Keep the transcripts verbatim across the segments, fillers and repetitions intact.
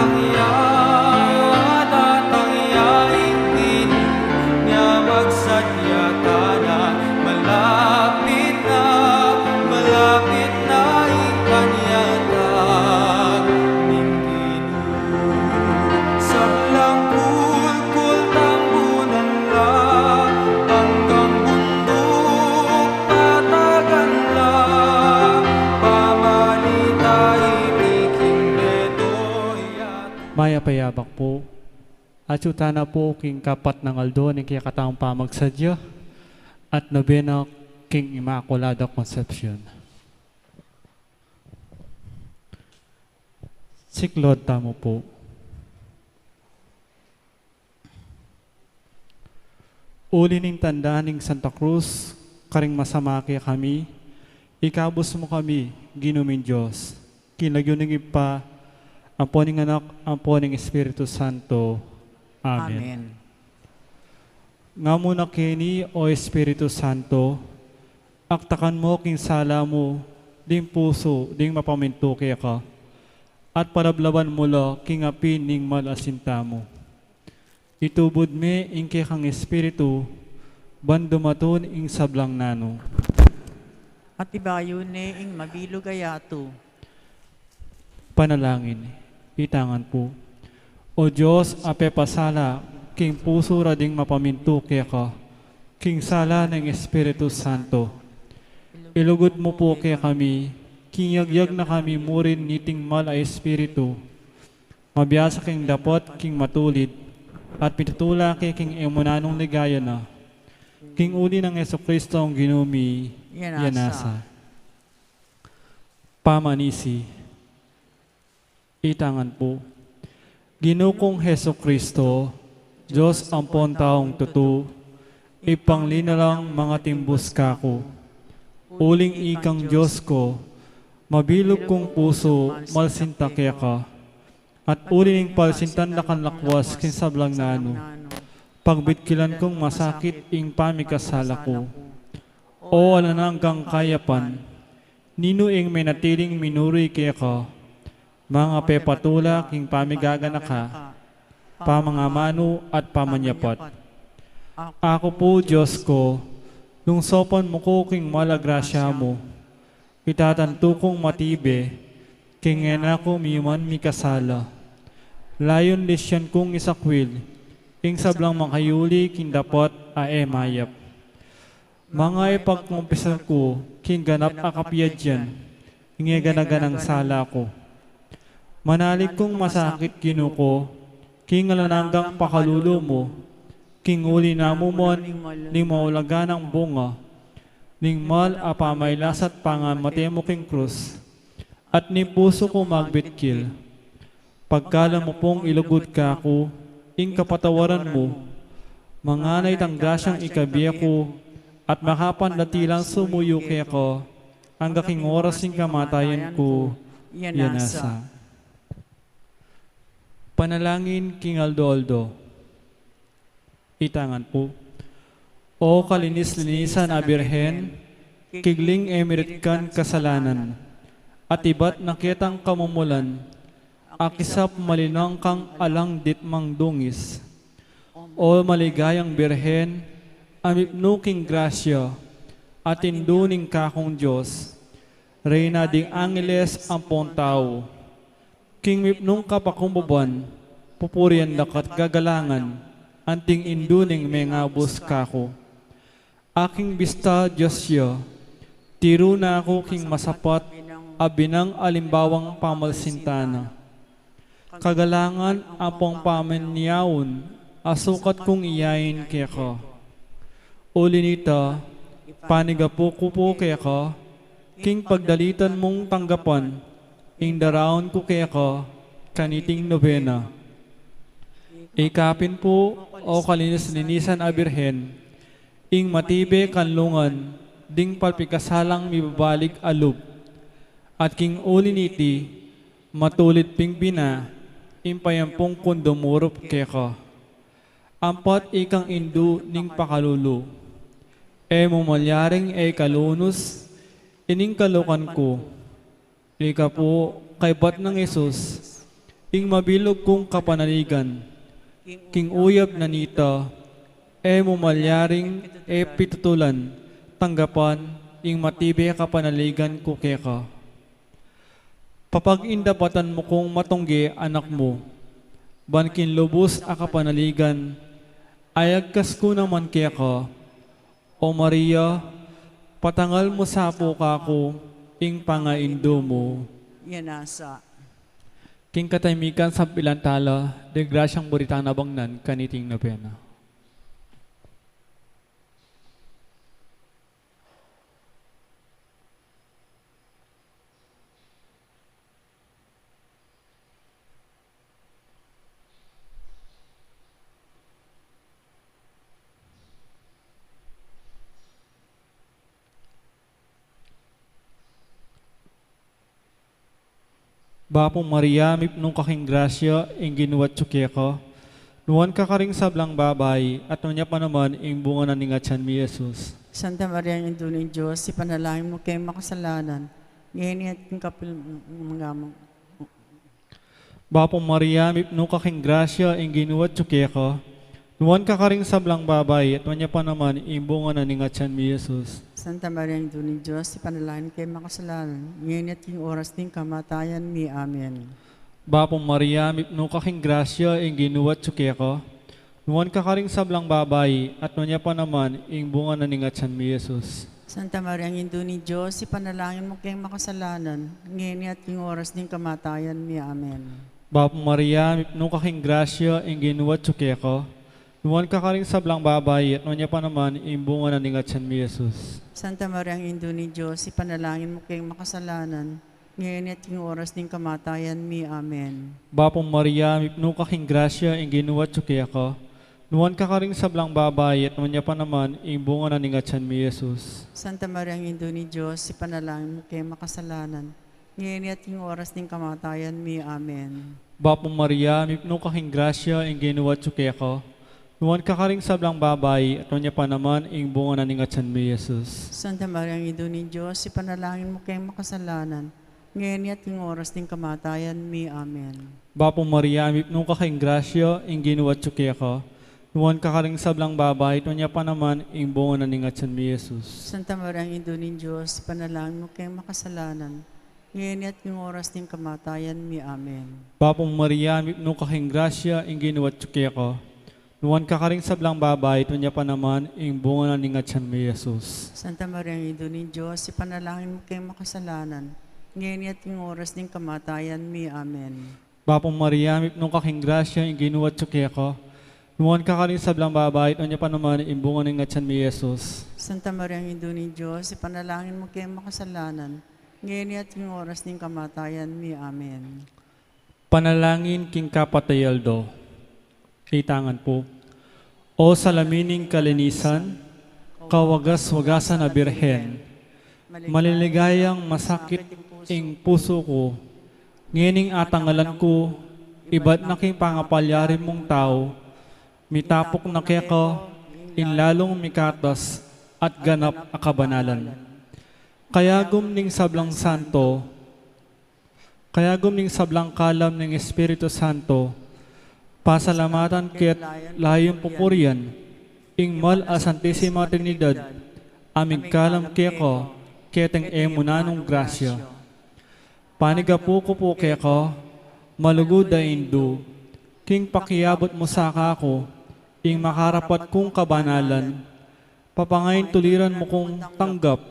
Tangya, tatangya ing Ginu, nya magsadya tana, malapit na, malapit na ing panyatag ning Ginu. Sablang kulkul tambunan la, anggang bunduk patagan la, pamanita iti king Betoy. Mayap a yabak pu. Atsu tana pu king kapat nang aldo ning kekatamung pamagsadya at nobena king Inmaculada Concepcion. Siklaud tamu pu. Uli ning tanda ning Santa Cruz karing masama kekami, ikabus mu kami, Ginu ming Dios, king lagyu ning Ibpa, ampo ning Anak, ampo ning Espiritu Santo. Amen. Amen. Nga mu na keni, O Espiritu Santo, aktakan mu king sala mu ding pusu ding mapamintu keka, at palablaban mu la king api ning mal a sinta mu. Itubud me ing kekang Espiritu, ban dumatun ing sablang nanu. At ibayu ne ing mabilug a yatu. Panalangin, itangan pu. O Dios, a pepasala king pusu ra ding mapamintu keka, king sala ning Espiritu Santo, ilugud mu pu kekami, king yagyag na kami murin niting mal a espiritu, mabiasa king dapot king matulid, at mitutula ke king e mu nanung ligaya na. King uli nang Jesucristo a Ginu mi. Yanasa. Yanasa. Pamanisi. Itangan pu. Ginu kung Jesucristo, Dios ampon taung tutu, ipanglinalang mangatimbus kaku. Uling ikang Dios ku, mabilug kung pusu, malsinta keka. At uli ning palsintan da kang lakwas king sablang nanu, pagbitkilan kung masakit ing pamikasala ku. O alang anggang kayapan, ninu ing menatiling minuri keka, mangapepatula king pamigaganaka, pamangamanu at pamanyapat. Aku pu, Dios ku, nung saupan mu ku king mal a grasya mu, itatantu kung matibe, king e na ku miyuman mikasala. Layun lisyan kung isakwil ing sablang makayuli king dapot a e mayap. Manga ipagkumpisal ku king ganap a kapiadyan ing e gana-ganang sala ku. Manalig kung masakit, Ginu ku, king alang anggang pakalulu mu, king uli na mu man ning maulagang bunga ning mal a pamailas at pangamate mu king krus, at ning pusu ku magbitkil. Pagkaluban mu pung ilugud kaku ing kapatawaran mu, mangana itang grasyang ikabie ku, at makapandatilang sumuyu keka angga king oras ning kamatayan ku. Yanasa. Panalangin king aldo-aldo. Itangan pu. O kalinis-linisan a Birhen, kigling e miritkan kasalanan, at ibat na ketang kamumulan, a kisap malinang kang alang ditmang dungis. O maligayang Birhen, a mipnu king grasya, at indu ning kakung Dios, Reyna ding angeles ampon tau. King mipnung kapakumbaban, pupurian daka at gagalangan, anting indu ning mengabus kaku. Aking bista Dios ya, tiru na ku king masapat a binang alimbawang pamalsintan na. Kagalangan ampong pamanyaun a sukat kung iyain keka. Uli nita, panigapu ku pu keka, king pagdalitan mung tanggapan ing daraun ku keka kaniting nobena. Ikapin pu, o kalinis-linisan a Birhen, ing matibe kanlungan ding palpikasalang mibabalig a lub, at king uli niti, matulid ping bina ing payampung kung dumurup keka. Ampat ikang indu ning pakalulu, e mu malyaring e kalunus ining kalukan ku. Ika pu, kaybat nang Jesus, Ing mabilug kung kapanaligan, king uyab na nita, e mu malyaring e pitutulan, tanggapan ing matibe a kapanaligan ku keka. Papagindapatan mu kung matungge anak mu, ban king lubus a kapanaligan, ayagkas ku naman keka. O Maria, patangal mu sa pu kaku ing pangaindu mu. Yan asa. King katahimikan sampilan tala ding grasyang buritan a bangnan kaniting nobena. Bapu Maria, mipnu ka king grasya, ing Ginu atyu keka. Nuan ka karing sablang babai, at nuan ya pa naman ing bunga na ning atyan mi, Jesus. Santa Maria, Indu ning Dios, ipanalangin mu keng makasalanan, ngeni at king kapil-, mga, Bapu Maria, mipnu ka king grasya, ing Ginu atyu keka. Nuan ka karing sablang babai, at nuan ya pa naman ing bunga na ning atyan mi, Jesus. Santa Maria, Indu ning Dios, ipanalangin mu keng makasalanan, ngeni at king oras ning kamatayan mi. Amen. Bapu Maria, mipnu ka king grasya, ing Ginu atyu keka. Nuan ka karing sablang babai, at nuan ya pa naman ing bunga na ning atyan mi, Jesus. Santa Maria, Indu ning Dios, ipanalangin mu keng makasalanan, ngeni at king oras ning kamatayan mi. Amen. Bapu Maria, mipnu ka king grasya, ing Ginu atyu keka. Nuan ka karing sablang babai, at nuan ya pa naman ing bunga na ning atyan mi, Jesus. Santa Maria, Indu ning Dios, ipanalangin mu keng makasalanan, ngeni at king oras ning kamatayan mi. Amen. Bapu Maria, mipnu ka king grasya, ing Ginu atyu keka. Nuan ka karing sablang babai, at nuan ya pa naman ing bunga na ning atyan mi, Jesus. Santa Maria, Indu ning Dios, ipanalangin mu keng makasalanan, ngeni at king oras ning kamatayan mi. Amen. Bapu Maria, mipnu ka king grasya, ing Ginu atyu keka. Nuan ka karing sablang babai, at nuan ya pa naman ing bunga na ning atyan mi, Jesus. Santa Maria, Indu ning Dios, ipanalangin mu keng makasalanan, ngeni at king oras ning kamatayan mi. Amen. Bapu Maria, mipnu ka king grasya, ing Ginu atyu keka. Nuan ka karing sablang babai, at nuan ya pa naman ing bunga na ning atyan mi, Jesus. Santa Maria, Indu ning Dios, ipanalangin mu keng makasalanan, ngeni at king oras ning kamatayan mi. Amen. Bapu Maria, mipnu ka king grasya, ing Ginu atyu keka. Nuan ka karing sablang babai, at nuan ya pa naman ing bunga na ning atyan mi, Jesus. Santa Maria, Indu ning Dios, ipanalangin mu keng makasalanan, ngeni at king oras ning kamatayan mi. Amen. Bapu Maria, mipnu ka king grasya, ing Ginu atyu keka. Nuan ka karing sablang babai, at nuan ya pa naman ing bunga na ning atyan mi, Jesus. Santa Maria, Indu ning Dios, ipanalangin mu keng makasalanan, ngeni at king oras ning kamatayan mi. Amen. Panalangin king kapat a aldo. Itangan pu. O salamin ning kalinisan, kawagas-wagasan a Birhen, maliligayang masakit ing pusu ku, ngening atangalan ku, ibat na king pangapalyari mung tau, mitapuk na keka ing lalung mikatas at ganap a kabanalan. Kayagum ning sablang santo, Kayagum ning sablang kalam ning Espiritu Santo, pasalamatan ke't layun pupurian ing mal a Santisima Trinidad, a migkalam keka ketang e mu nanung grasya. Panigapu ku pu keka, malugud a Indu, king pakiabut mu sa kaku ing makarapat kung kabanalan, papangaintuliran mu kung tanggap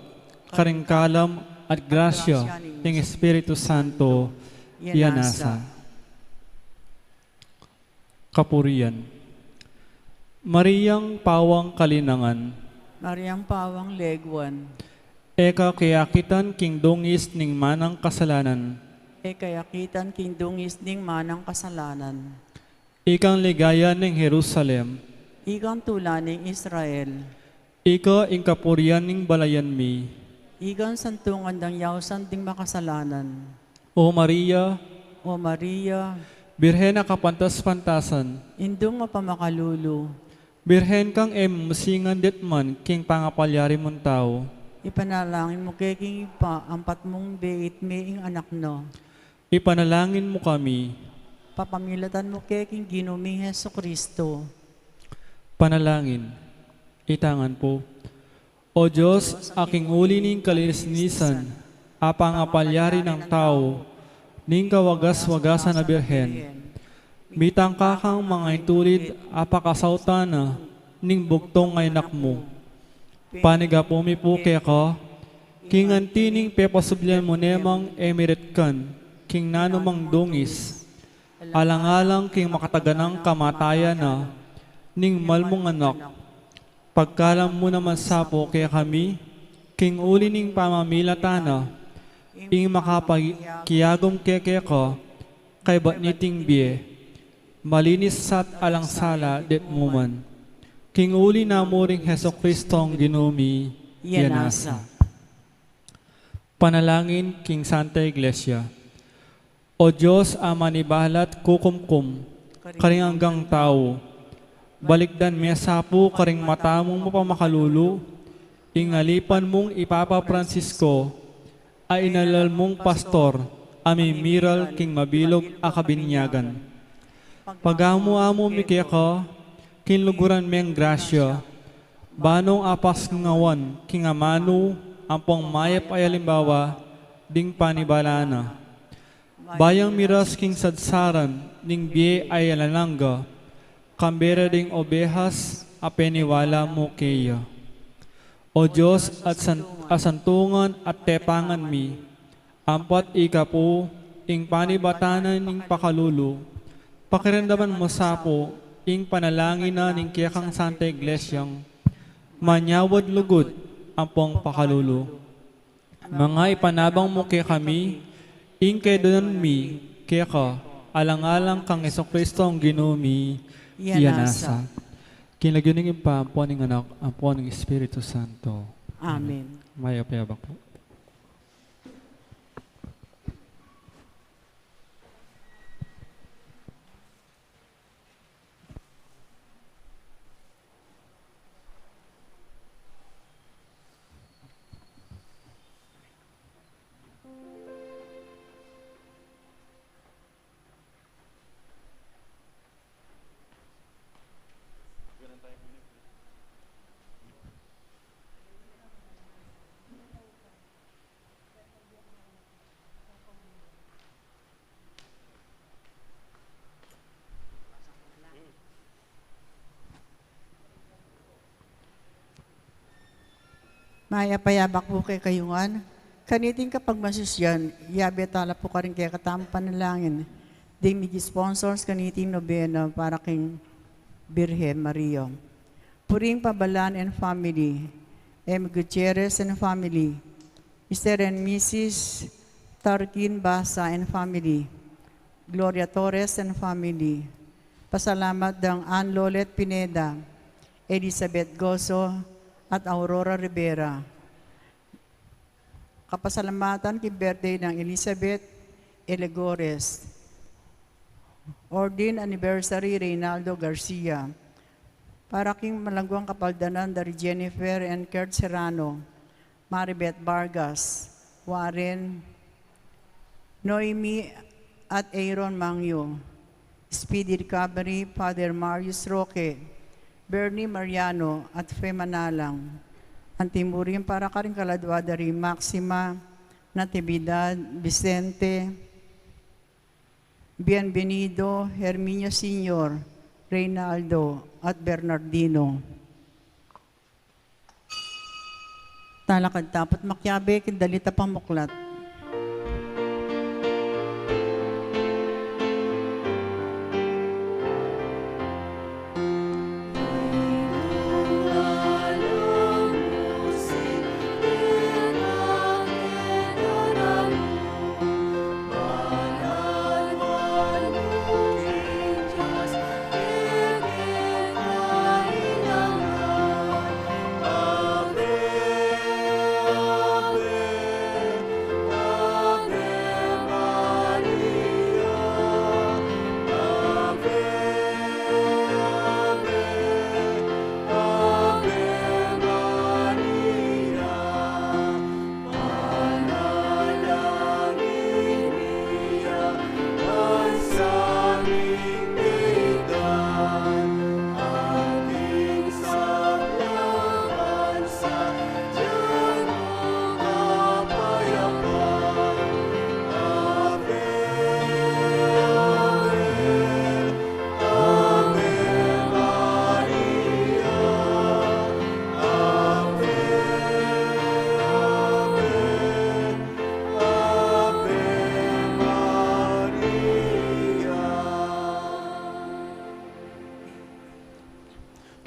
karing kalam at grasya ning Espiritu Santo, ya nasa. Kapurian. Mariang pawang kalinangan. Mariang pawang leguan. E ka keyakitan king dungis ning manang kasalanan. E ka keyakitan king dungis ning manang kasalanan. Ikang ligaya ning Jerusalem. Ikang tula ning Israel. Ika ing kapurian ning balayan mi. Ikang santungan dang yausan ding makasalanan. O Maria. O Maria. Birhen a kapantas-pantasan. Indung mapamakalulu. Birhen kang e musingan detman king pangapalyari mung tau. Ipanalangin mu ke king Ibpa, ampat mung bie itme ing anak na. Ipanalangin mu kami. Papamilatan mu ke king Ginu ming Jesucristo. Panalangin. Itangan pu. O Dios, a king uli ning kalinis-linisan, a pangapalyari nang tau, ning kawagas-wagasan a Birhen, mitangka kang mangaintulid a pakasautan na ning bugtung a Anak mu. Panigapu mi pu keka, king anti ning pepasublian mu ne mang e miretkan king nanumang dungis, alang-alang king makataganang kamatayan na ning mal mung Anak. Pagkalam mu naman sa pu kekami, king uli ning pamamilatan na, ing makapakiagum ke keka, kaybat niting bie, malinis at alang sala det mu man. King uli na mu ring Jesucristong Ginu mi, ya nasa. Panalangin king Santa Iglesia. O Dios, a manibalat kukumkum karing anggang tau, balikdan me sa pu karing mata mung mapamakalulu ing alipan mung i Papa Francisco, a inalal mung pastor a mimiral king mabilug a kabinyagan. Pagamu-amu mi keka, king luguran meng grasya, banung apasngawan king amanu ampong mayap a alimbawa ding panibalan na. Bayang miras king sadsaran ning bie a alang angga, kambe ra ding obehas a peniwala mu keya. O Dios, at san-, a santungan at tepangan mi, ampat ika pu ing panibatan na ning pakalulu, pakiramdaman mu sa pu ing panalangin na ning kekang Santa Iglesiang manyawad lugud ampong pakalulu. Manga ipanabang mu kekami ing kayadwanan mi keka, alang-alang kang Jesucristong Ginu mi, ya nasa. King lagyu ning Ibpa, ampo ning Anak, ampo ning Espiritu Santo. Amen. Mayap a abak pu. Mayap a abak pu kekayu ngan. Kaniting kapagmasusyan, yabe tala pu karing kekatamung panalangin ding migi sponsors kaniting nobena para king Birhen Maria. Puring Pabalan and family, M. Gutierrez and family, Mister and Missus Tarkin Basa and family, Gloria Torres and family. Pasalamat dang Ann Lolet Pineda, Elizabeth Gozo, at Aurora Rivera. Kapasalamatan king birthday nang Elizabeth Elegores. Ordin anniversary, Reynaldo Garcia. Para king malagwang kapaldanan da ri Jennifer and Kurt Serrano, Maribeth Vargas, Warren, Noemi at Aaron Mangyo. Speedy recovery, Father Marius Roque, Bernie Mariano, at Fe Manalang. Anti mu rin para karing kaladwa da ri Maxima, Natividad, Vicente, Bienvenido, Herminio Senior, Reynaldo, at Bernardino. Talakad ta pu't makiabe king dalit a pamuklat.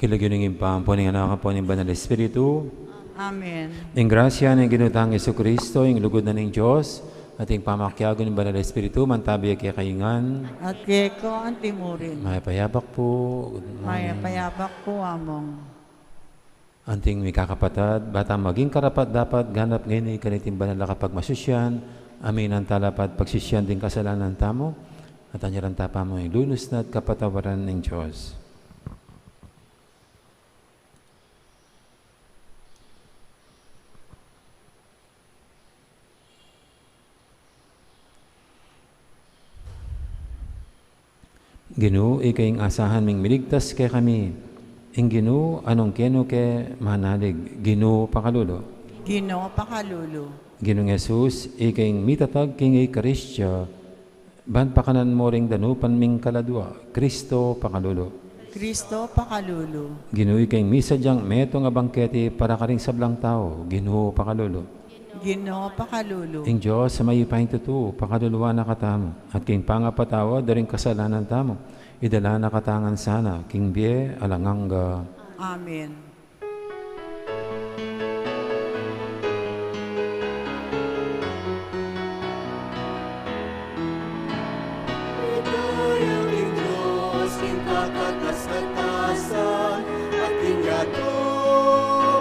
King lagyu ning Ibpa, ampo ning Anak, ampo ning Banal Espiritu. Amen. Ing grasya ning Ginu tang Jesucristo, ing lugud na ning Dios, at ing pamakiabe ning Banal Espiritu, mantabi ya kekayu ngan. At keka antimurin. Mayap a yabak pu. Good morning. Mayap a yabak pu, Among. Anting mikakapatad, ba tang maging karapat-dapat ganap ngeni kaniting banal a kapagmasusian, aminan tala pa at pagsisian ding kasalanan tamu, at anyaran ta pa mu ing lunus na at kapatawaran ning Dios. Ginu, ika ing asahan ming miligtas kekami. Ing Ginu, anung kenu ke manalig. Ginu, pakalulu. Ginu, pakalulu. Ginung Jesus, ika ing mitatag king Eukaristia, ban pakanan mu ring danupan ming kaladua. Kristo, pakalulu. Kristo, pakalulu. Ginu, ika ing misadyang metung a bangketi para karing sablang tau. Ginu, pakalulu. Ginu, pakalulu. Ing Dios a mayupayang tutu, pakaluluan na katamu, at king pangapatawad da ring kasalanan tamu, idala na katamu ngan sana king bie alang angga. Amen. Ligaya king Dios, king kakatas-katasan, at king yatu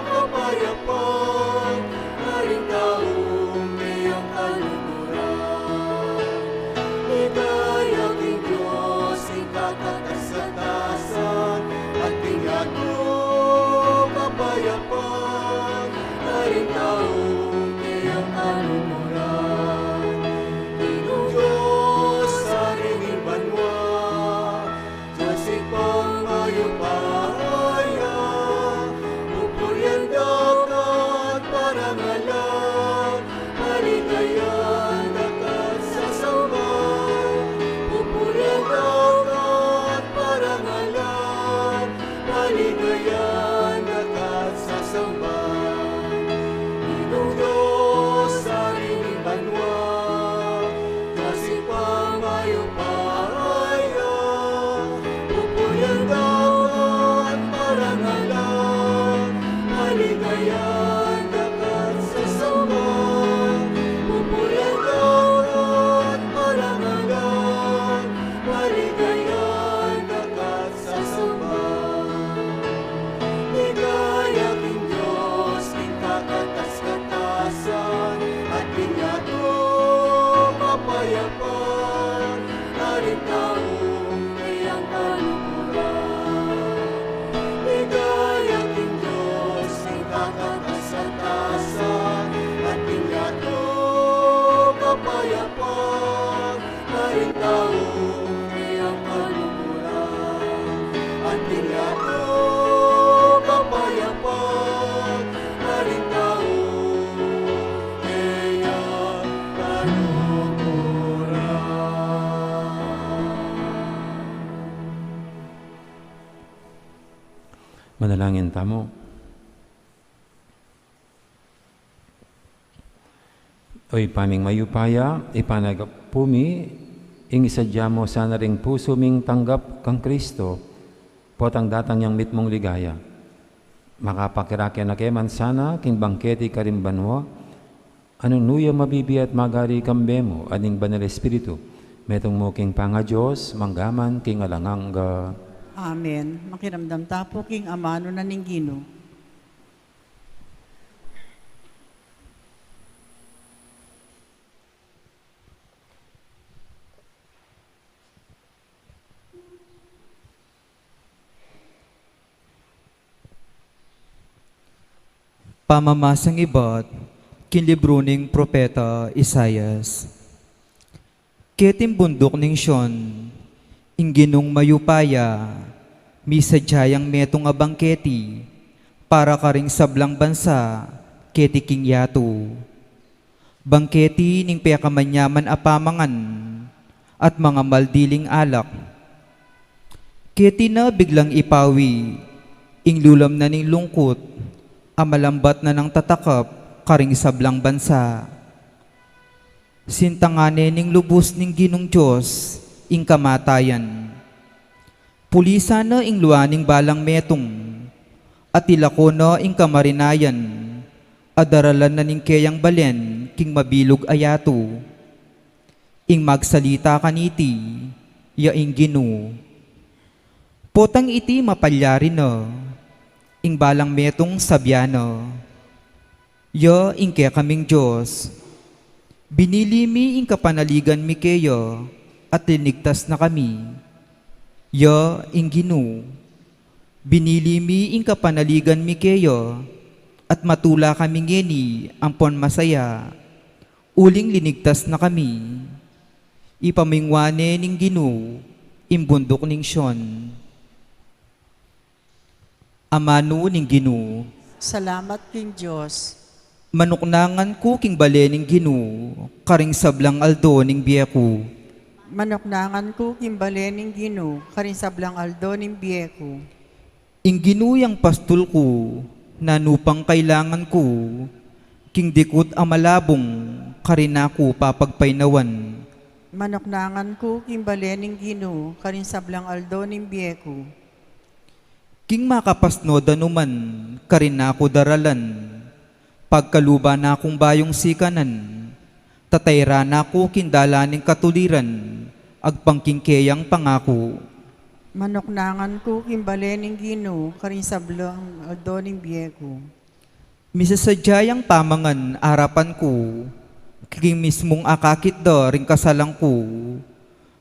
kapayapan, karing taung keyang kaluguran. Ligaya king Dios, king kakatas-katasan, at king yatu kapayapan, karing taung keyang kaluguran. Ginung Dios, Ari ning banua, Dios Ibpang mayupaya, pupurian da ka at parangalan, paligayan da ka at sasamban, pupurian da ka at parangalan, paligayan da ka at sasamban. Ginung Dios, Ari ning banua, Dios Ibpang mayupaya, pupurian da ka at parangalan, paligayan da ka at sasamban, pupurian da ka at parangalan, paligayan da ka at sasamban. Ligaya king Dios, king kakatas-katasan, at king yatu kapayapan, karing taung keyang kaluguran. Ligaya king Dios, king kakatas-katasan, at king yatu kapayapan, karing taung keyang kaluguran. At king yatu kapayapan, karing taung keyang kaluguran. Manalangin tamu. O Ibpa ming mayupaya, ipanagap pu mi ing isadya mu sana ring pusu ming tanggap kang Kristo, potang datang yang mitmung ligaya. Makapakirake na ke man sana king bangketi karing banua, a nung nu ya mabibie at magari kambe mu at ning Banal Espiritu, metung mu king pangaDios, mangga man king alang angga. Amen. Makiramdam ta pu king amanu na ning Ginu. Pamamasang ibat king libru ning propeta Isaias. Keting bunduk ning Sion, ing Ginung mayupaya, misadya yang metung a bangketi para karing sablang bansa keti king yatu. Bangketi ning pekamanyaman a pamangan at mangamaldiling alak. Keti na biglang ipawi ing lulam na ning lungkut a malambat na nang tatakap karing sablang bansa. Sintangan ne ning lubus ning Ginung Dios ing kamatayan. Pulisan na ing lua ning balang metung, At ilako na ing kamarinayan, a daralan na ning keyang balen king mabilug a yatu. Ing magsalita kaniti, ya ing Ginu. Potang iti mapalyari na, ing balang metung sabyan na. Ya ing kekaming Dios, binili mi ing kapanaligan mi keya, at linigtas na kami. Ya ing Ginu, binili mi ing kapanaligan mi keya, at matula kami ngeni ampon masaya, uling linigtas na kami. Ipamingwa ne ning Ginu ing bunduk ning Sion. Amanu ning Ginu. Salamat king Dios. Manuknangan ku king bale ning Ginu, karing sablang aldo ning bie ku. Manuknangan ku king bale ning Ginu, karing sablang aldo ning bie ku. Ing Ginu yang pastul ku, nanu pang kailangan ku, king dikut a malabung, karin na ku papagpaynawan. Manuknangan ku king bale ning Ginu, karing sablang aldo ning bie ku. King makapasno danuman, karin na ku daralan. Pagkaluban na kung bayung sikanan, tatayran na ku king dalan ning katuliran, agpang king keyang pangaku. Manuknangan ku king bale ning Ginu, karing sablang aldo ning bie ku. Misasadya yang pamangan arapan ku, king mismung akakit da ring kasalan ku.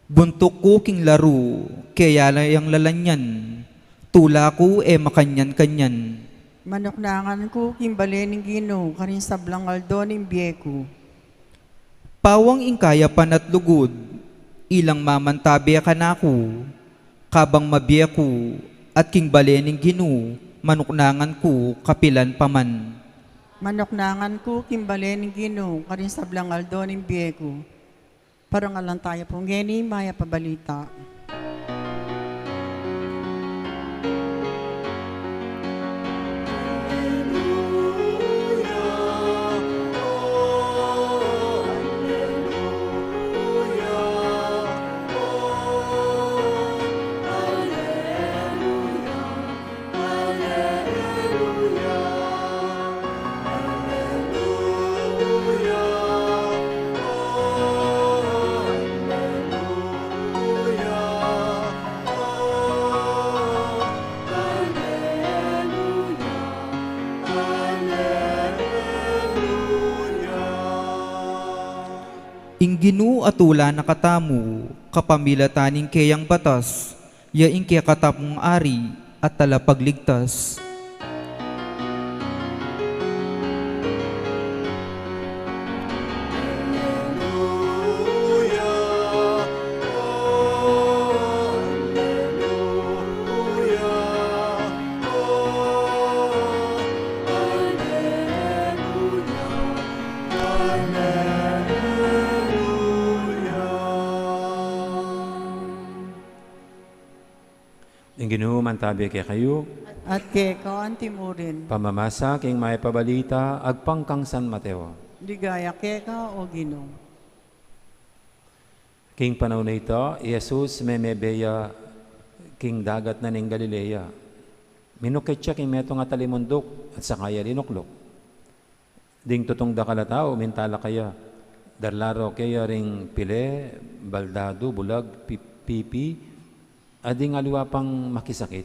Buntuk ku king laru, keya la yang lalanyan, tula ku e makanyan-kanyan. Manuknangan ku king bale ning Ginu, karing sablang aldo ning bie ku. Pawang ing kayapan at lugud, ilang mamantabe kanaku, kabang mabie ku, at king bale ning Ginu, manuknangan ku, kapilan pa man. Manuknangan ku king bale ning Ginu, karing sablang aldo ning bie ku. Parangalan taya pu ngeni mayap a balita. Ing Ginu a tula na katamu, kapamilatan ning keyang batas, ya ing kekatamung Ari at Talapagligtas. Ing Ginu mantabe kekayu. At keka antimurin. Pamamasa king mayap a balita agpang kang San Mateo. Ligaya keka, O Ginu. King panaun a ita, i Jesus memebe ya king dagat na ning Galilea. Minukit ya king metung a talimunduk at saka ya linukluk. Ding tutung dakal a tau minta la keya, darla ro keya ring pile, baldadu, bulag, pi-, pipi, at ding aliwa pang makisakit.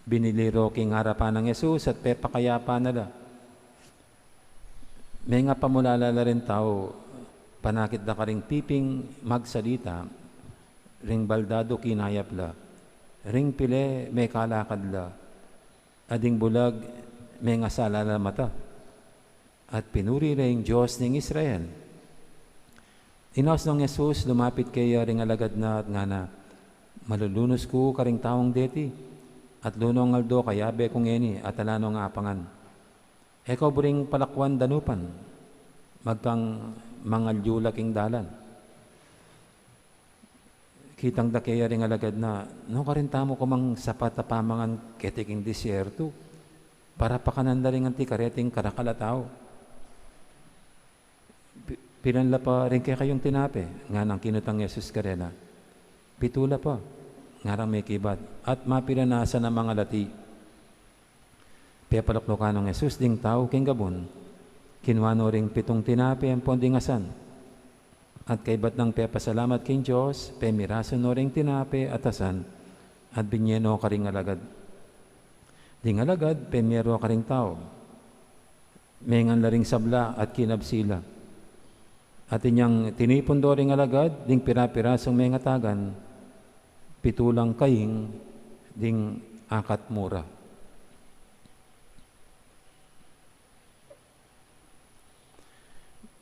Binili ro king arapan nang Jesus at pepakayapan na la. Mengapamulala la ring tau, panakit da karing piping magsalita, ring baldadu kinayap la, ring pile mekalakad la, at ding bulag mengasala la mata, at pinuri la ing Dios ning Israel. Inaus nong Jesus, lumapit keya ring alagad na at ngana, "Malulunus ku karing taung deti, at lunong aldo kayabe ku ngeni at ala nong apangan. E ko buring palakuan danupan, magkang mangalyu la king dalan." Kitang da keya ring alagad na, "Nukarin tamu ku mang sapat a pamangan keti king disyertu, para pakanan da ring anti kareting karakal a tau?" "Pi-, pilan la pa ring kekayung tinape?" nganang kinutang Jesus karela. "Pitu la pa," ngarang mekibat, "at mapilan asan a mangalati?" Pepaluklukan nang Jesus ding tau king gabun. Kinua no ring pitung tinape ampon ding asan. At kaybat nang pepasalamat king Dios, pemirasu no ring tinape at asan, at binye no karing alagad. Ding alagad, pemie ro karing tau. Mengan la ring sabla at kinabsi la. At inyang tinipun do ring alagad, ding pira-pirasung mengatagan, pitu lang kaing ding akat mura.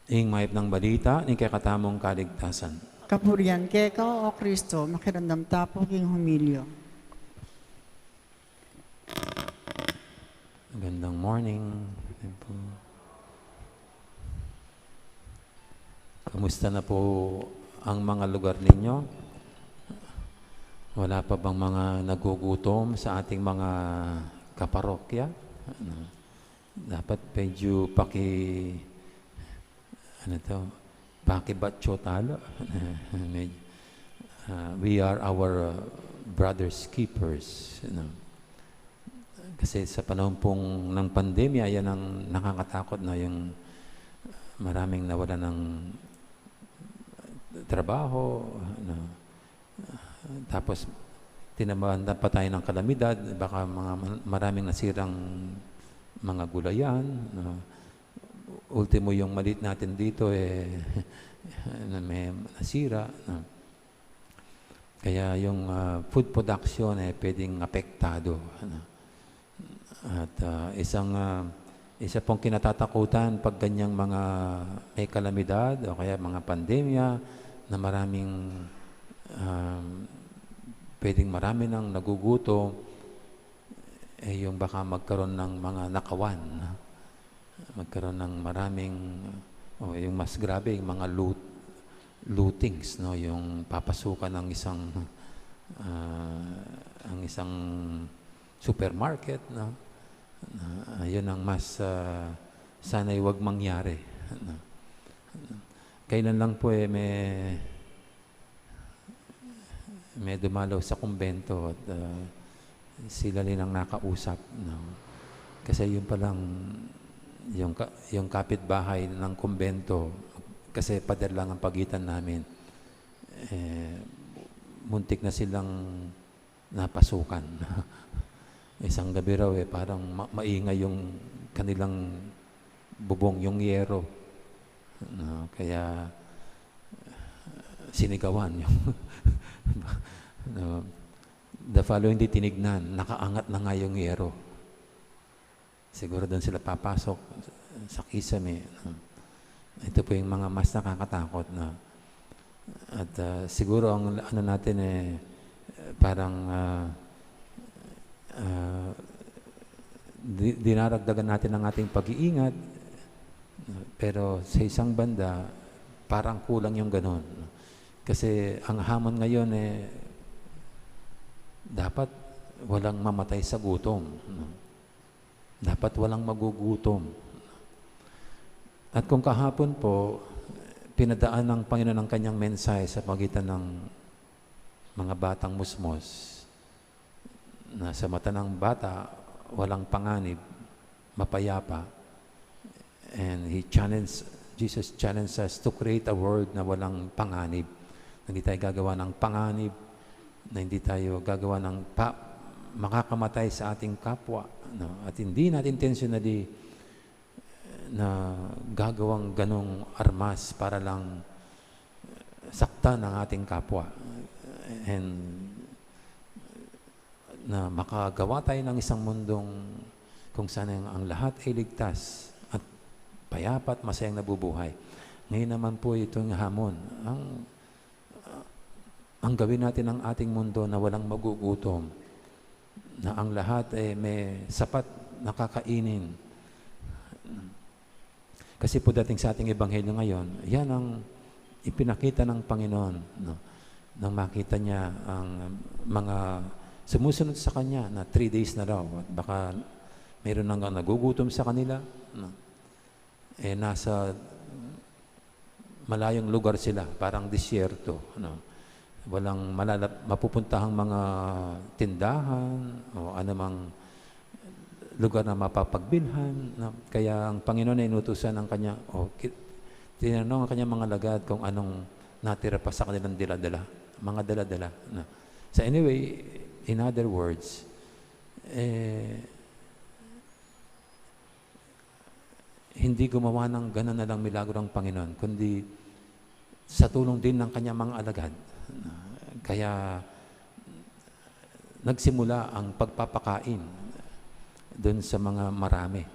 Ing mayap nang balita ning kekatamung kaligtasan. Kapurian keka, O Kristo. Makiramdam ta pu king humilya. Magandang morning. Ayan po. Kamusta na po ang mga lugar ninyo? Wala pa bang mga nagugutom sa ating mga kaparokya? Ano? Dapat medyo paki-, ano to, pakibatyo talo. Med-, ah, we are our, ah, brother's keepers, you know. Kasi sa panahon pong ng pandemya, yan ang nakakatakot, no, yung maraming nawala ng trabaho, no. Tapos, tinamaan na pa tayo ng kalamidad, baka mga ma-, maraming nasirang mga gulayan, no? Ultimo, yung maliit natin dito, eh, na may nasira, no? Kaya yung, ah, food production, eh, pwedeng apektado, no? At, ah, isang, ah, isa pong kinatatakutan pag ganyang mga may kalamidad o kaya mga pandemya na maraming, ah, pwedeng marami nang nagugutom, eh, yung baka magkaroon ng mga nakawan, no? Magkaroon ng maraming, o yung mas grabe, yung mga loot-, lootings, no? Yung papasukan ng isang, ah, ang isang supermarket, no? Ah, yun ang mas, ah, sana'y wag mangyari, no? Kailan lang po, eh, may, may dumalaw sa kumbento at, ah, sila rin ang nakausap, no? Kasi yun palang, yung ka-, yung kapitbahay ng kumbento, kasi pader lang ang pagitan namin. Eh, muntik na silang napasukan. Isang gabi raw, eh, parang ma-, maingay yung kanilang bubong, yung yero. No, kaya sinigawan yung, no, the following day, tinignan, nakaangat na nga yung yero. Siguro dun sila papasok sa kisame, no? Ito po yung mga mas nakakatakot, no? At, ah, siguro ang ano natin, eh, parang, ah, ah, di-, dinaragdagan natin ang ating pag-iingat, pero sa isang banda, parang kulang yung ganun. Kasi ang hamon ngayon, eh, dapat walang mamatay sa gutom, no? Dapat walang magugutom. At kung kahapon po, pinadaan ng Panginoon ang kanyang mensahe sa pagitan ng mga batang musmos, na sa mata ng bata, walang panganib, mapayapa. And he challenged, Jesus challenged us to create a world na walang panganib. Na hindi tayo gagawa ng panganib, na hindi tayo gagawa ng pa-, makakamatay sa ating kapwa, no? At hindi natin intentionally na gagawang ganong armas para lang saktan ang ating kapwa. And na makagawa tayo ng isang mundong kung saan ang, ang lahat ay ligtas at payapa at masayang nabubuhay. Ngayon naman po, ito yung hamon. Ang, ang gawin natin ang ating mundo na walang magugutom, na ang lahat ay may sapat na kakainin. Kasi po dating sa ating ebanghelyo ngayon, yan ang ipinakita ng Panginoon, no? Nang makita niya ang mga sumusunod sa kanya na three days na daw, at baka mayroon nang nagugutom sa kanila, no? Eh, nasa malayong lugar sila, parang disyerto, no? Walang malala-, mapupuntahang mga tindahan o anumang lugar na mapapagbilhan, no? Kaya ang Panginoon ay inutusan ng kanya, o, ki-, tinanong ang kanyang mga alagad kung anong natira pa sa kanilang dila-dala, mga dala-dala, no? So anyway, in other words, eh, hindi gumawa ng ganun na lang milagro ang Panginoon, kundi sa tulong din ng kanyang mga alagad. Kaya nagsimula ang pagpapakain dun sa mga marami.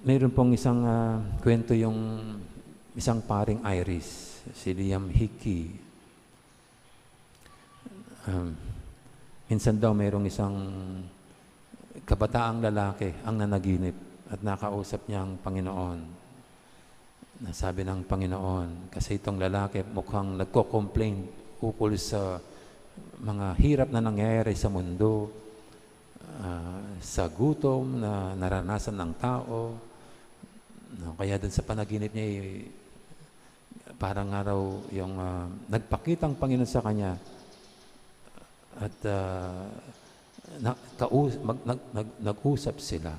Mayroon pong isang, ah, kwento yung isang paring Irish, si Liam Hickey. Um, minsan daw mayroong isang kabataang lalaki ang nanaginip at nakausap niya ang Panginoon. Nasabi ng Panginoon, kasi itong lalaki mukhang nagko-complain ukol sa mga hirap na nangyayari sa mundo, ah, sa gutom na naranasan ng tao. No, kaya dun sa panaginip niya, eh, parang nga raw yung, ah, nagpakita ang Panginoon sa kanya at, ah, na-, kaus-, mag-, nag-, nag-, nag-usap sila.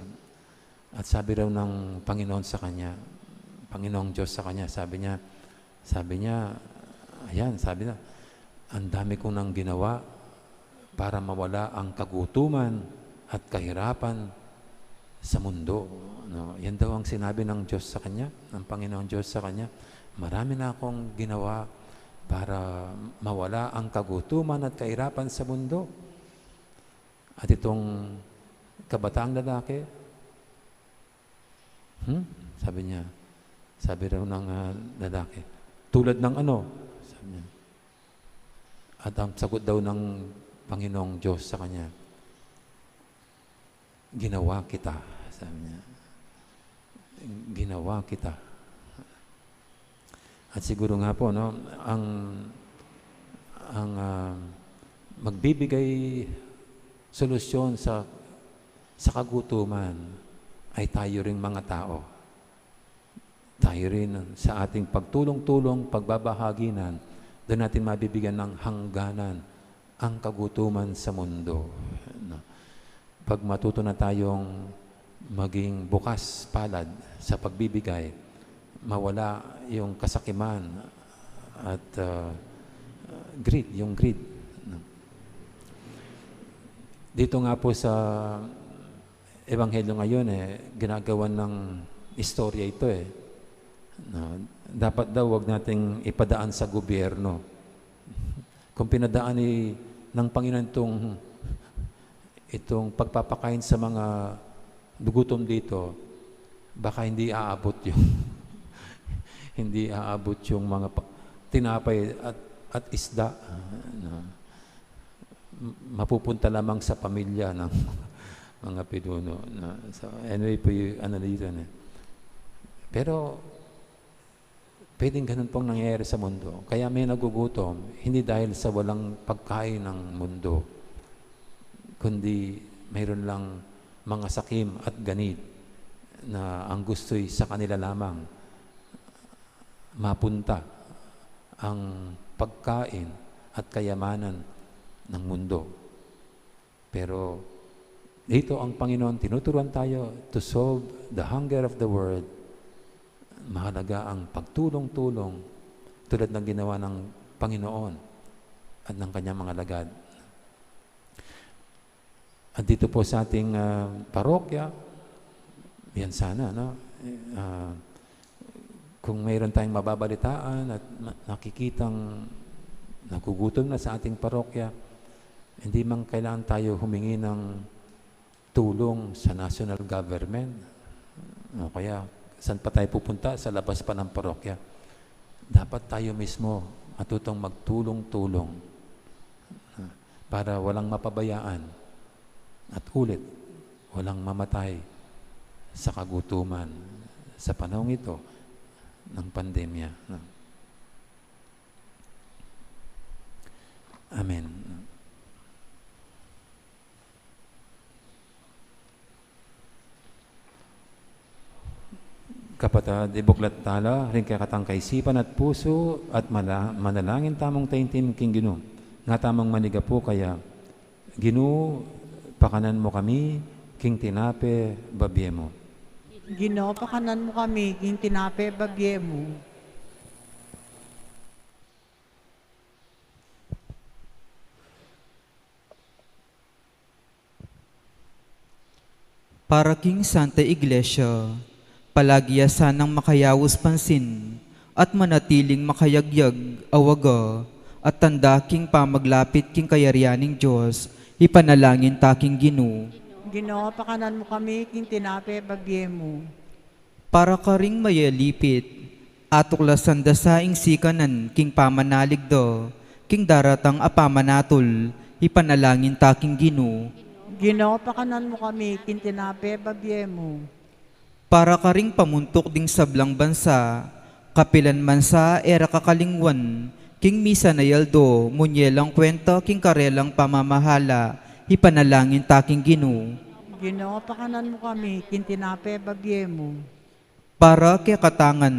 At sabi raw ng Panginoon sa kanya, Panginoong Diyos sa kanya, sabi niya, sabi niya, ayan, sabi niya, "Ang dami kong nang ginawa para mawala ang kagutuman at kahirapan sa mundo." No? Yan daw ang sinabi ng Diyos sa kanya, ng Panginoong Diyos sa kanya, "Marami na akong ginawa para mawala ang kagutuman at kahirapan sa mundo." At itong kabataang lalaki, "Hmm?" Sabi niya, sabi raw ng, ah, lalaki, "Tulad ng ano?" Sabi niya. At ang sagot daw ng Panginoong Diyos sa kanya, "Ginawa kita," sabi niya. "Ginawa kita." At siguro nga po, no, ang, ang, ah, magbibigay solusyon sa, sa kagutuman ay tayo ring mga tao. Tayo rin, sa ating pagtulong-tulong, pagbabahaginan, doon natin mabibigyan ng hangganan ang kagutuman sa mundo. No? Pag matuto na tayong maging bukas palad sa pagbibigay, mawala yung kasakiman at, ah, greed, yung greed. No? Dito nga po sa Ebanghelyo ngayon, eh, ginagawan ng istorya ito, eh. No? Dapat daw wag nating ipadaan sa gobyerno. Kung pinadaan ni, ng Panginoon itong, itong pagpapakain sa mga gugutom dito, baka hindi aabot yung, hindi aabot yung mga pa-, tinapay at, at isda. No? M-, mapupunta lamang sa pamilya ng mga pinuno. No? So, anyway po yung ano dito, no? Pero, pwedeng ganun pong nangyayari sa mundo. Kaya may nagugutom, hindi dahil sa walang pagkain ng mundo, kundi mayroon lang mga sakim at ganid na ang gusto'y sa kanila lamang mapunta ang pagkain at kayamanan ng mundo. Pero dito ang Panginoon, tinuturuan tayo to solve the hunger of the world. Mahalaga ang pagtulong-tulong tulad ng ginawa ng Panginoon at ng kanyang mga alagad. At dito po sa ating, ah, parokya, yan sana, no? Ah, kung mayroon tayong mababalitaan at na-, nakikitang nagugutom na sa ating parokya, hindi man kailangan tayo humingi ng tulong sa national government, o kaya saan pa tayo pupunta, sa labas pa ng parokya. Dapat tayo mismo matutong magtulong-tulong, ah, para walang mapabayaan at ulit walang mamatay sa kagutuman sa panahong ito ng pandemya, no? Amen. Kapatad, ibuklat tala ring kekatang kaisipan at pusu at mala-, manalangin tamung taimtim king Ginu. Nga tamung manigapu kaya, Ginu, Pakanan mu kami king tinape bibie mu. Ginu, pakanan mu kami king tinape bibie mu. Para king Santa Iglesia, palagi ya sanang makayaus pansin at manatiling makayagyag a waga at tanda king pamaglapit king kayarian ning Dios, ipanalangin ta king Ginu. Ginu, pakanan mu kami king tinape bibie mu. Para karing mayalipit, atuklasan da sa ing sikanan king pamanalig da king daratang a pamanatul, ipanalangin ta king Ginu. Ginu, pakanan mu kami king tinape bibie mu. Para karing pamuntuk ding sablang bansa, kapilan man sa e ra kakalingwan king misan a aldo, munye lang kwenta king karelang pamamahala, ipanalangin ta king Ginu. Ginu, pakanan mu kami king tinape bibie mu. Para kekatang ngan,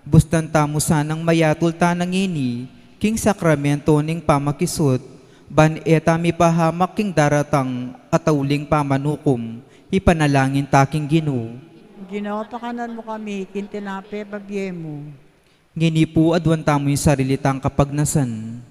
bustan tamu sanang mayatul tana ngeni king sakramento ning pamakisut, ban e ta mipahamak king daratang a tauling pamanukum, ipanalangin ta king Ginu. Ginu, pakanan mu kami king tinape bibie mu. Ngeni pu, aduan tamu ing sarili tang kapagnasan.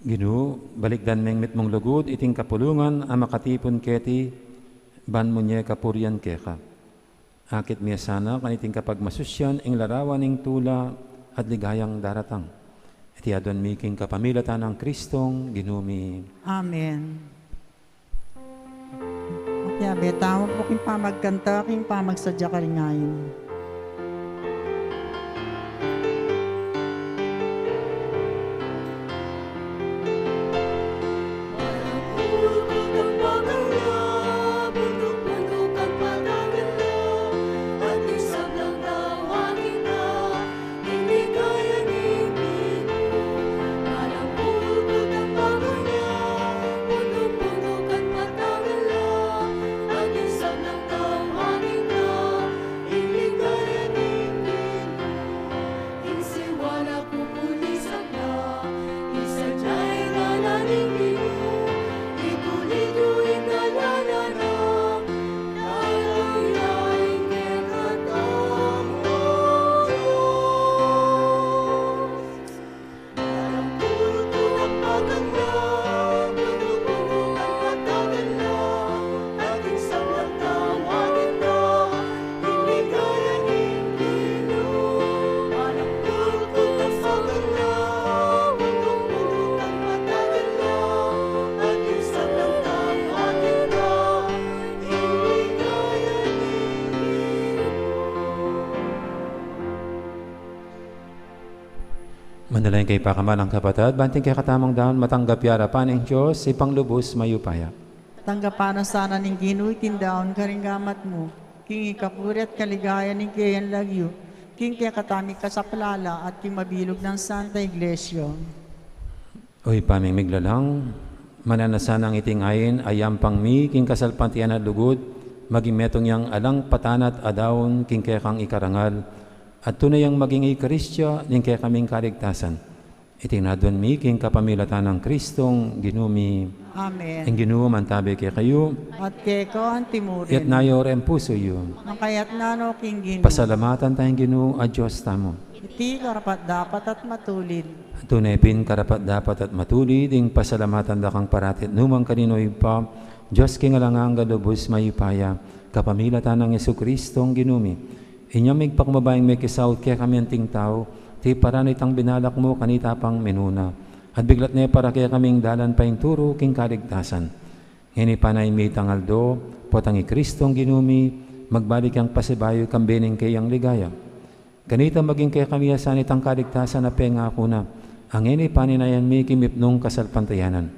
Ginu, balikdan meng mitmung lugud iting kapulungan a makatipun keti, ban munye kapurian keka. Akit mi ya sana kaniting kapagmasusian ing larawan ning tula at ligayang daratang. Iti aduan mi king kapamilatan nang Kristong Ginu mi. Amen. Makiabe tamu pu king pamagkanta king pamagsadya karing ayin. Manalangin kayu pakamalan kung kapatad, ban iting kekatamung daun matanggap ya arapan ning Dios, Ibpang lubus mayupaya. Tanggapan na sana ning Ginu iting daun karing gamat mu, king ikapuri at kaligayan ning keyang lagyu, king kekatamung kasaplalan at king mabilug nang Santa Iglesia. O Ibpa ming miglalang, mananu na sanang iting ain a yampang mi king kasalpantayanan at lugud, maging metung yang alang patanat a daun king kekang ikarangal, at tune yang maging Eukaristia ning kekaming kaligtasan. Iti ing aduan mi king kapamilatan nang Kristong Ginu mi. Amen. Ing Ginu mantabi kekayu. At keka antimurin. Itas yu ring pusu yu. Makatas no king Ginu. Pasalamatan taya ing Ginu a Dios tamu. Iti karapat-dapat at matulid. Tune pin karapat-dapat at matulid ing pasalamatan da kang parati at nukarin man, O Ibpa, Dios king alang angga, lubus mayupaya, kapamilatan nang Jesucristong Ginu mi. Inya migpakumbaba ing mekisaut kekami anting tau, tiparan itang binalak mu kanita pang minuna. At biglat ne para kekami ing dalan paintulu king kaligtasan. Ngeni pa ning mitang aldo, potang i Kristong Ginu mi, magbalik yang pasibayu kambe ning keyang ligaya. Kanita maging kekami ya sana itang kaligtasan a pengaku na, a ngeni paninayan mi king mipnung kasalpantayanan.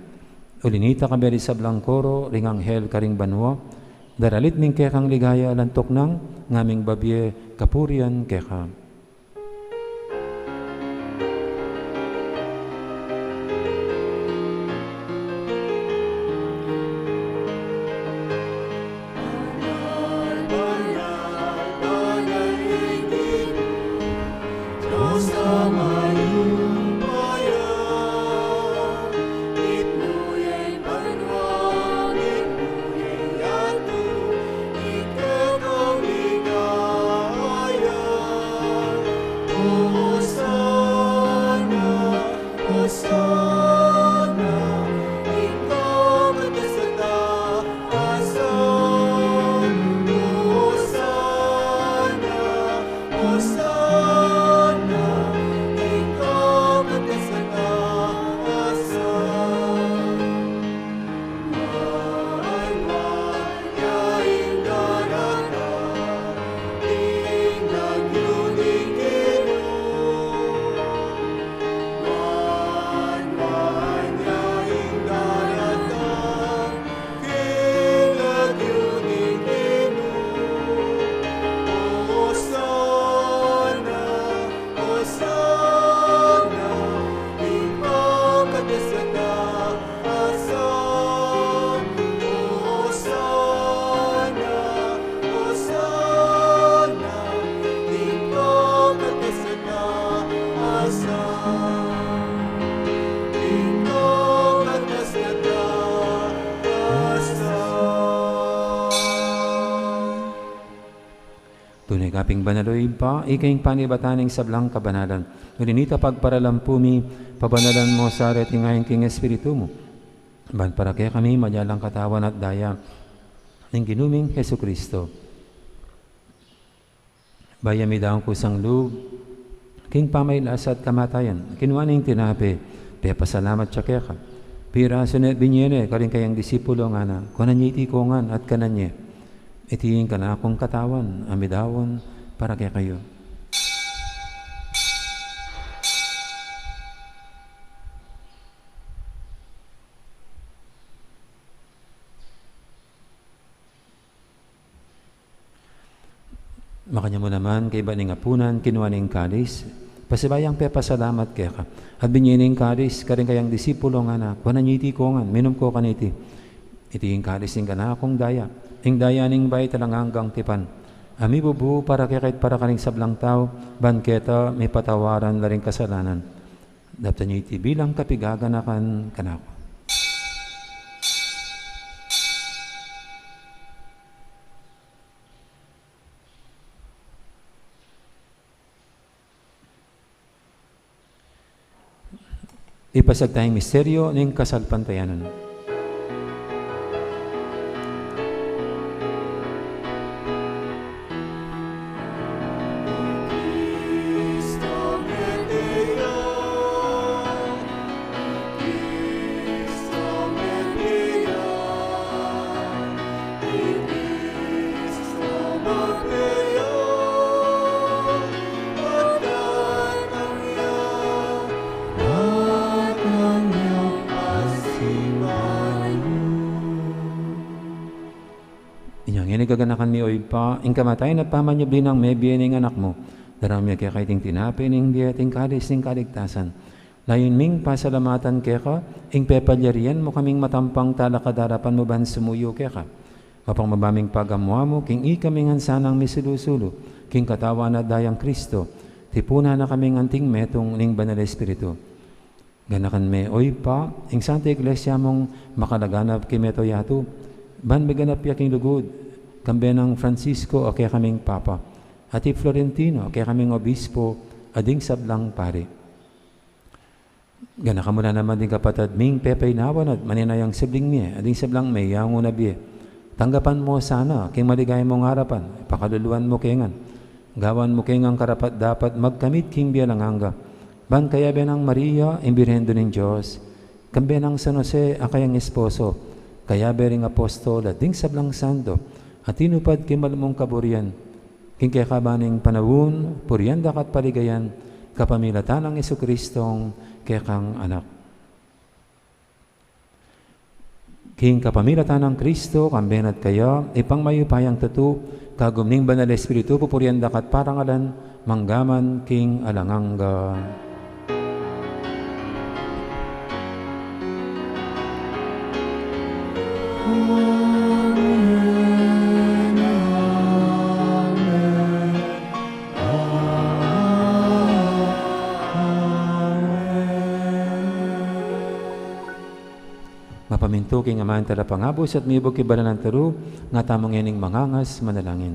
Uli nita, kayabe ring sablang koro ring anghel karing banua, daralit ning kekang ligaya, lantuk nang ngaming babie kapurian keka. Aping banal, o Ibpa, ika ing panibatan ning sablang kabanalan. Uli na nita, pagparalampu mi, pabanalan mu sa reting ain king Espiritu mu, ban para kekami maging lang katawan at daya ning Ginu ming Jesucristo. Bayu ya midaun kusang lub king pamagkasakit at kamatayan, kinua ne ing tinape, pepasalamat ya keka, pirasu ne, binie ne karing kayang disipulo, ngana, kunan ye iti kongan at kanan ye. Iti ing kanakung katawan a midaun para kekayu. Makanyan mu naman, kaibat ning apunan, kinua ne ing kalis, pasibayu yang pepasalamat keka, at binie ne ing kalis karing kayang disipulo, ngana, kunan ye iti kongan, minum ko kaniti. Iti ing kalis ning kanakung daya, ing daya ning bayu at alang anggang tipan, a mibubu para kekayu at para karing sablang tau, ban keta mipatawaran la ring kasalanan. Daptan ye iti bilang kapaganakan kanaku. Ipasiag taya ing misteryu ning kasalpantayanan. Inya ngeni gaganakan mi, o Ibpa, ing kamatayan at pamanyubli nang mebie ning Anak mu. Daraun mi keka iting tinape ning bie at ing kalis ning kaligtasan. Layun ming pasalamatan keka ing pepalyarian mu kaming matampang talakad king arapan mu ban sumuyu keka. Mapagmabaming pagamu-amu king ikami ngan sanang misulu-sulu king katawan at dayang Kristo, tipunan na kaming anting metung ning Banal Espiritu. Ganakan me, o Ibpa, ing Santa Iglesia mung makalaganap king mabilug a yatu, ban miganap ya king lugud, kambe nang Francisco a kekaming Papa, at i Florentino a kekaming Obispo, at ding sablang pari. Ganakan mu la naman ding kapatad ming pepaynawan at manenayang sibling mie, at ding sablang meyangu na bie. Tanggapan mu sana king maligaya mung arapan, pakaluluan mu ke ngan. Gawan mu ke ngan karapat-dapat magkamit king bie alang angga. Ban kayabe nang Maria, ing Birhen Indu ning Dios, kambe nang San Jose a kayang esposo, kayabe ring apostol at ding sablang santo a tinupad king malugud mung kaburian, king kekaban ning panaun, purian da ka at paligayan, kapamilatan nang Jesucristong kekang Anak. King kapamilatan nang Kristo, kambe na at kaya, Ibpang mayupayang tutu, kagum ning Banal Espiritu, pupurian da ka at parangalan, mangga man king alang angga. Mapamintu king Ama ning Talapangabus at mibug king banal a turu, nga tamu ngening mangangas manalangin.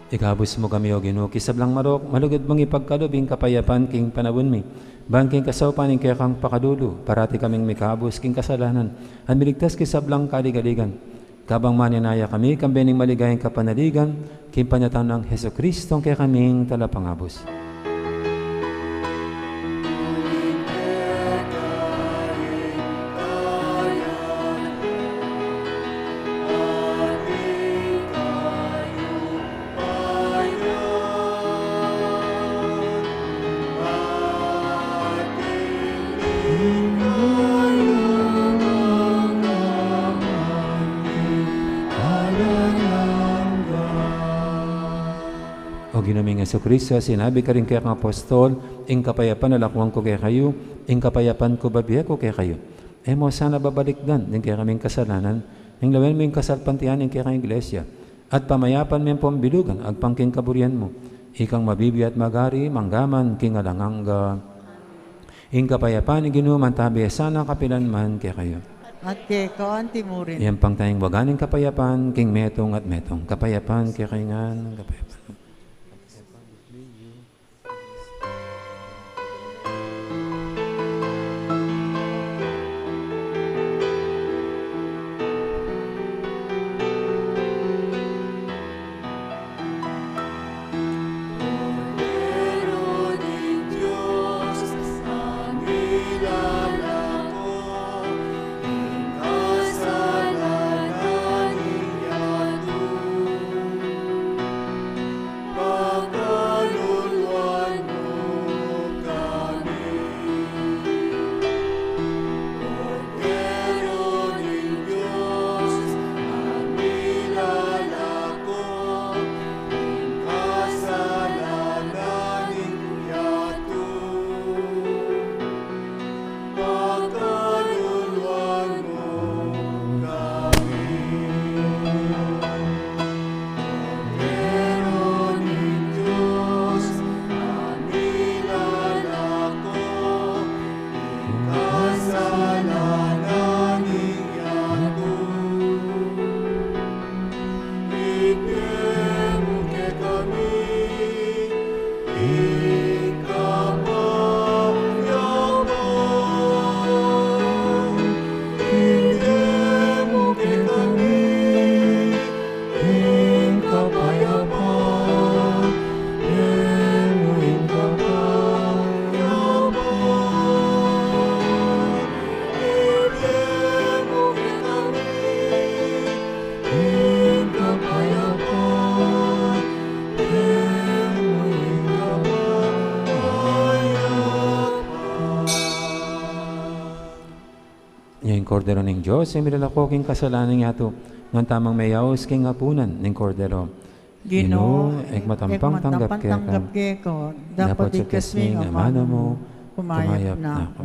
Ikabus mu kami, O Ginu, king sablang marok, malugud mung ipagkalub ing kapayapan king panaun mi. Ban king kasaupan ning kekang pakalulu, parati kaming mikabus king kasalanan, at miligtas king sablang kaligaligan. Kabang manenaya kami, kambe ning maligayang kapanaligan, king panyatang nang Jesucristo, ing kekaming Talapangabus. O Ginu ming Jesucristo, sinabi mu karing kekang apostol, ing kapayapan lakuan ku kekayu, ing kapayapan ku bibie ku kekayu. E mu sana babalikdan ding kekaming kasalanan, nune lawen mu ing kasalpantayanan ning kekang Iglesia, at pamayapan me ampong bilugan agpang king kaburian mu. Ikang mabibie at magari, mangga man king alang angga. Ing kapayapan ning Ginu mantabi ya sana kapilan man kekayu. At keka mu rin. Iyampang taya ing waga ning kapayapan king metung at metung. Kapayapan kekayu ngan, kapayapan. Nya ing Kordero ning Dios, a milalako king kasalanan ning yatu, ngan tamang meyaus king apunan ning Kordero. Ginu, e ku matampang tanggap keka, dapot ikes me ing amanu mu, kumayap na ku.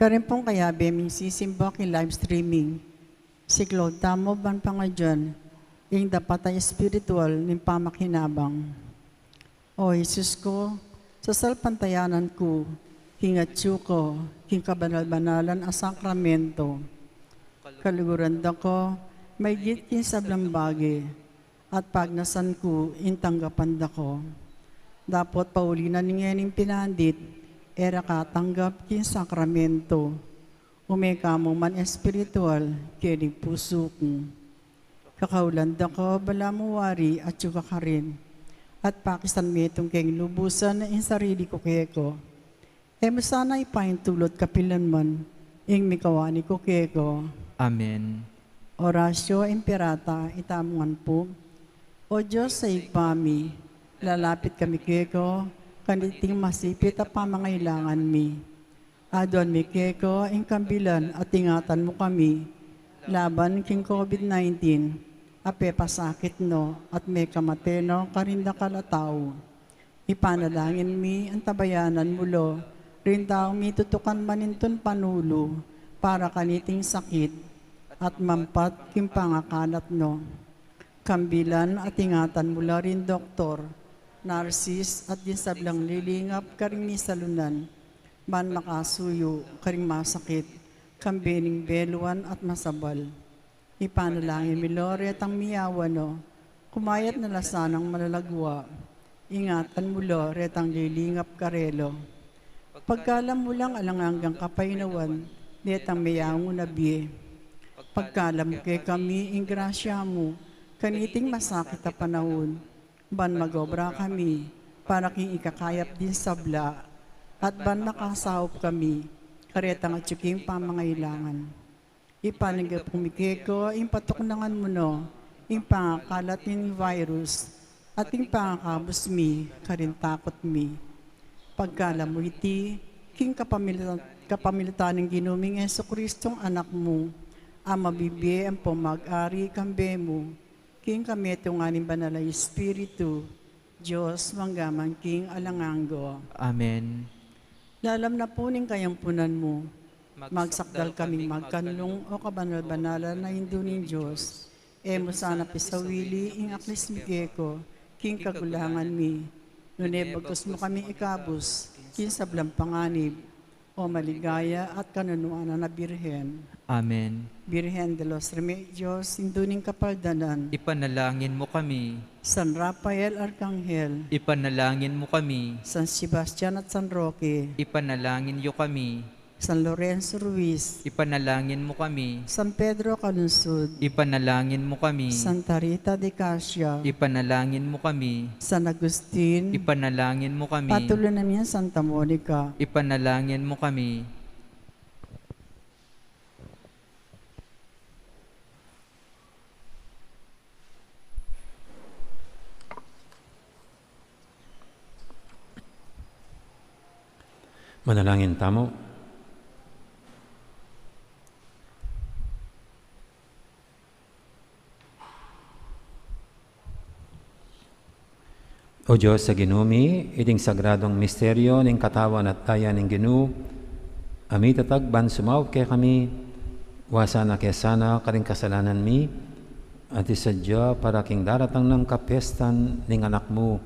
Karin pung kayabe ming sisimba king live streaming, siklaud tamu ban pangadyan ing dapat a espiritual ning pamakinabang. O Jesus ku, sasalpantayanan ku king atyu ku king kabanal-banalan a sakramento. Kaluguran da ka maigit king sablang bage, at pagnasan ku ing tanggapan da ka. Dapot pauli na ning ngening pinandit, e ra ka tanggap king sakramento. Ume ka mu man espiritual keni king pusu ku. Kakaulan da ka, balamu wari atyu ka karin, at pakisan metung keng lubusan ing sarili ku keka. E mu sana ipaintulut kapilan man ing mikawani ku keka. Amen. Oratio Imperata, itamu ngan pu. O Dios a Ibpa mi, lalapit kami keka kaniting masipit a pamangailangan mi. Aduan mi keka ing kambilan at ingatan mu kami laban king COVID nineteen a pepasakit no at mekamate no karing dakal a tau. Ipanalangin mi antabayanan mu la ring taung mitutukan manintun panulu para kaniting sakit at mampat king pangakalat no. Kambilan at ingatan mu la ring doktor, narsis at ding sablang lilingap karing misalunan ban makasuyu karing masakit, kambe ning beluan at masabal. Ipanalangin mi la retang miyawan no, kumayat na la sanang malagwa. Ingatan mu la retang lilingap karela. Pagkalam mu lang alang anggang kapaynawan detang meyangu na bie. Pagkalam mu kekami ing grasya mu kaniting masakit a panaun, ban magobra kami para king ikakayap ding sabla, at ban makasaup kami karetang atyu king pamangailangan. Ipanagap mi keka ing patuknangan mu no ing pangakalat ning virus at ing pangakabus mi karing takut mi. Pagkalam mu iti king kapamilatan, kapamilatan ning Ginu ming Jesucristo, Anak mu, a mabibie ampon mag-ari kambe mu king kametungan ning Banal a Espiritu, Dios, mangga man king alang angga. Amen. Lalam na pu ning kayampunan mu, magsakdal kaming magkanlung, o kabanal-banalan a Indu ning Dios. E mu sana pisawili ing aklis mi keka king kagulangan mi, nune bagkus mu kami ikabus king sablang panganib, O maligaya at kanunuanan a Birhen. Amen. Birhen de los Remedios, Indu ning Kapaldanan. Ipanalangin mu kami. San Rafael Arkanghel. Ipanalangin mu kami. San Sebastian at San Roque. Ipanalangin yu kami. San Lorenzo Ruiz. Ipanalangin mu kami. San Pedro Calungsod. Ipanalangin mu kami. Santa Rita de Casia. Ipanalangin mu kami. San Agustin. Ipanalangin mu kami. Patulunan mi Santa Monica. Ipanalangin mu kami. Manalangin tamu. O Dios a Ginu mi, iting sagradung misteryu ning katawan at daya ning Ginu a mitatag ban sumaup kekami, wasan na ke sana karing kasalanan mi, at isadya para king daratang nang kapestan ning Anak mu,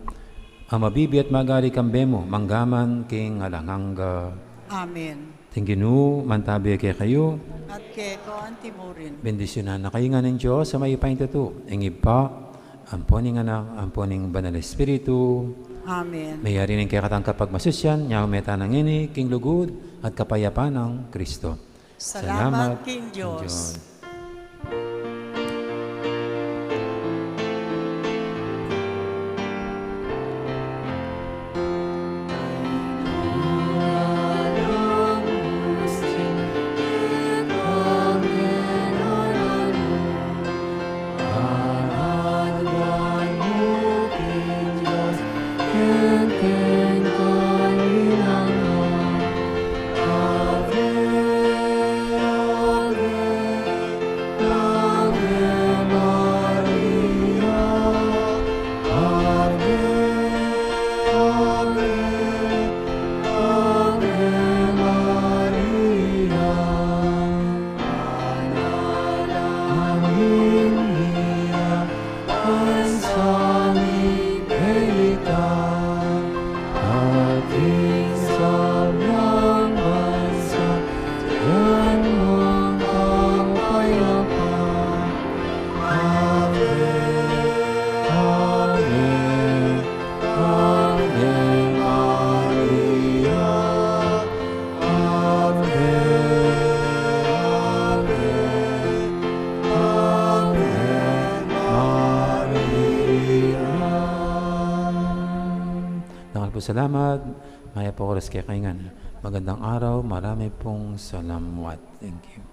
a mabibie at mag-ari kambe mu, mangga man king alang angga. Amen. Ing Ginu mantabi kekayu. At keka antimurin. Bendisyunan na kayu ngan ning Dios a mayupaya king tutu, ing Ibpa, ampo ning Anak, ampo ning Banal a Espiritu. Amen. Meyari ning kekatang kapagmasusyan, nyaun me tana ngeni king lugud at kapayapan nang Kristo. Salamat king Dios. Salamat. Mayap a oras kekayu ngan. Magandang araw. Marami pong salamat. Thank you.